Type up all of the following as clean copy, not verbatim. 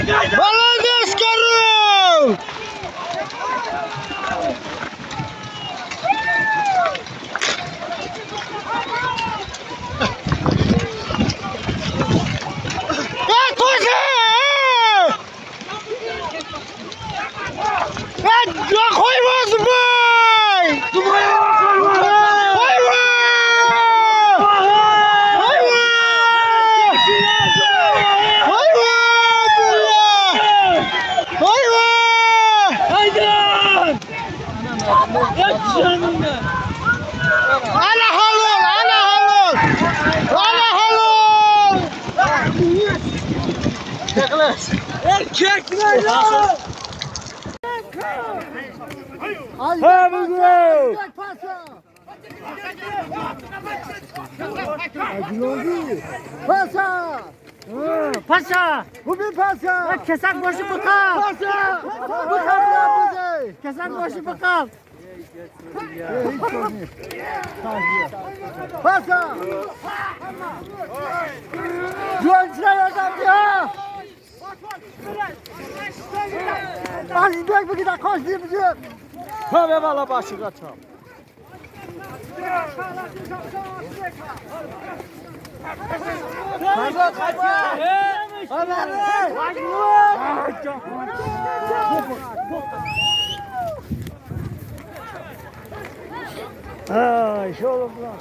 Молодец, Карл! Erkekler lan! Pasa! Paşa! Bu bir pasa! Kesak başı bıkal! Pasa! Bu kapı Kesak başı bıkal! Pasa! Jol adam ya! Az bek bir gider koş diye bizi. Tabii valla başı kaçam. Ay oğlum lan.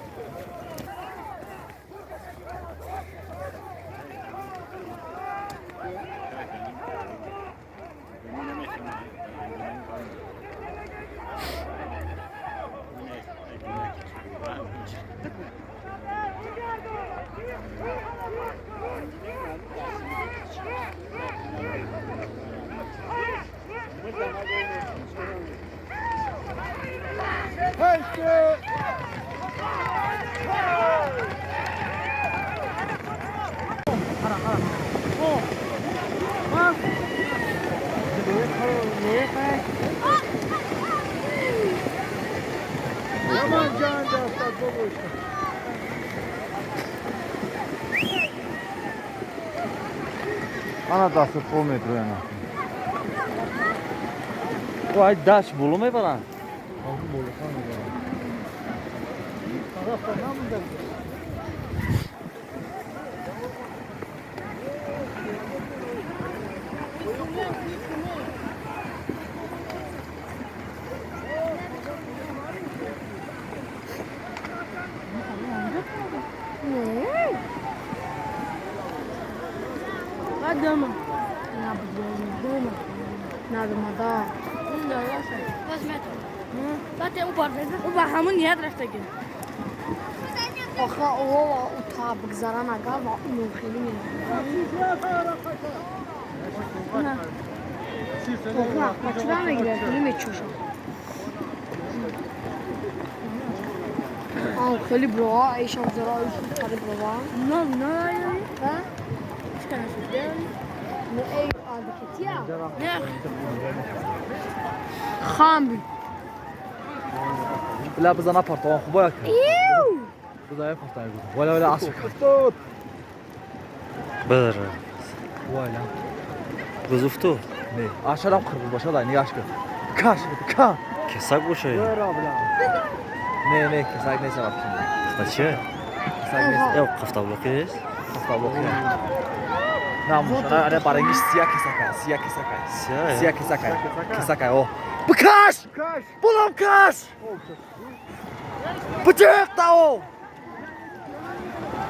Aman can dostlar bu işte. Ана дасту по метрояна. Ай даст боло мебаранд. Ба ҳамун ният рафтагӣ. Охо о та бигзаран агар ва умум хеле мера. Охо чира мегирад, хеле мечӯшад. А хеле бро, айшам зара хеле бро. На, на, Ҳа? чикар нашуд? Не эй адикетия. Не. Хам би. Бля бизана партован хубо як. Бизана партован гуфт. Валя валя асф. Бр. Валя. Гузуфту. Не, ашарам қирғиз бошад, ай нигаш кун. Каш, ка. Кесак боша. Не, не, кесак нест вақт. Хаче? Кесак нест. Ё қафтаблоқи нест? Қафтаблоқи. На, мушана, ана барангиш сия кесак, сия кесак. Сия. Сия кесак. Кесак, о. Бикаш! Булам каш! Бычық тау!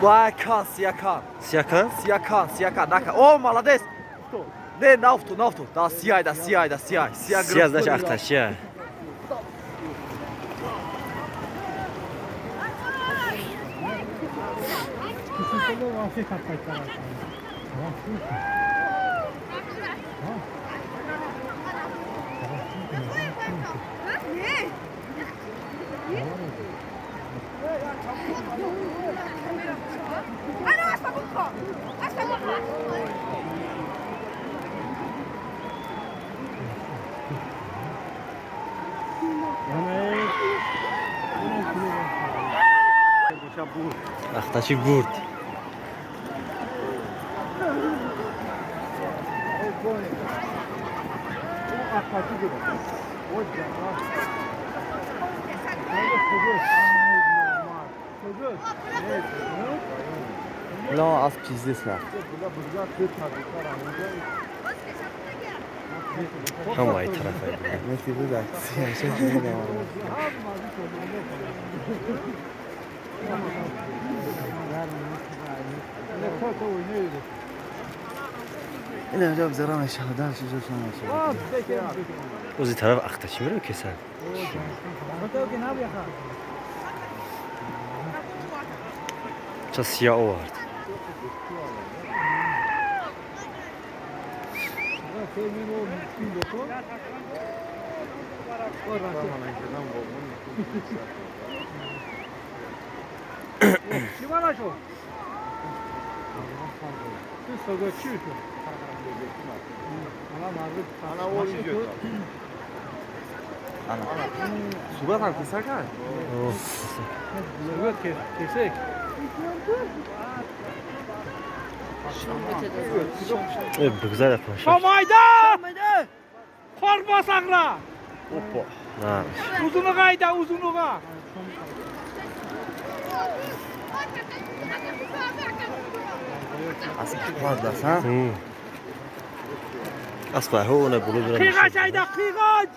Вай, кан, сия кан. Сия кан? Сия кан, сия кан, нака. О, молодец! Не, науфту, науфту. Да, сияй, да, сияй, да, сияй. Сия, Сия значит ахташия. Ахтачи бурд. لا از пиздец рафт. Ҳамаи тарафай. Мести буда. Ин инҷо бзара мешавад, дальше ҷо мешавад. Ози тараф ахтачи меро кесан. Ча сия овард. Сурат ҳам киса кард? Бигзар паша. Шомайда! Қор босағра! Опа. На. Узунуға айда, узунуға! Асп қувват ҳа? Асп ҳо на булу бира. Қиғач айда, қиғач!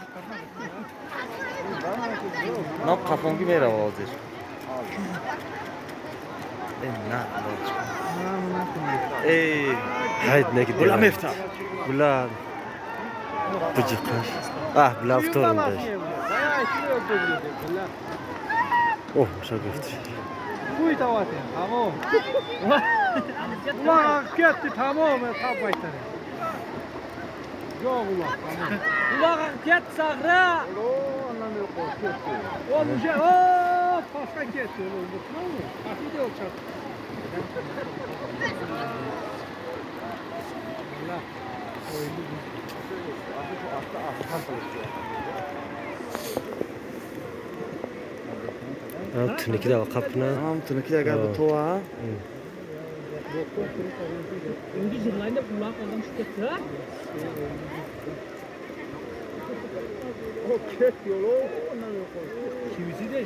На қафонги мерава ҳозир. На. Эй, Хайд неки. Була мефта. Була. Буҷиқаш. Аҳ, була авторум даш. Оҳ, маша гуфт. Хуй тавате, тамом. Улақ кетти, тамом, табайтаре. Yo'q uloq, tamom. Uloq ket sag'ra. O уже, o pastga ketdi. Pastga o'chadi. Туникида қапна. Ам туникида агар битова. Endi jig'laydi, uloq odam shu ketdi. O ketdi, o Kimisi de.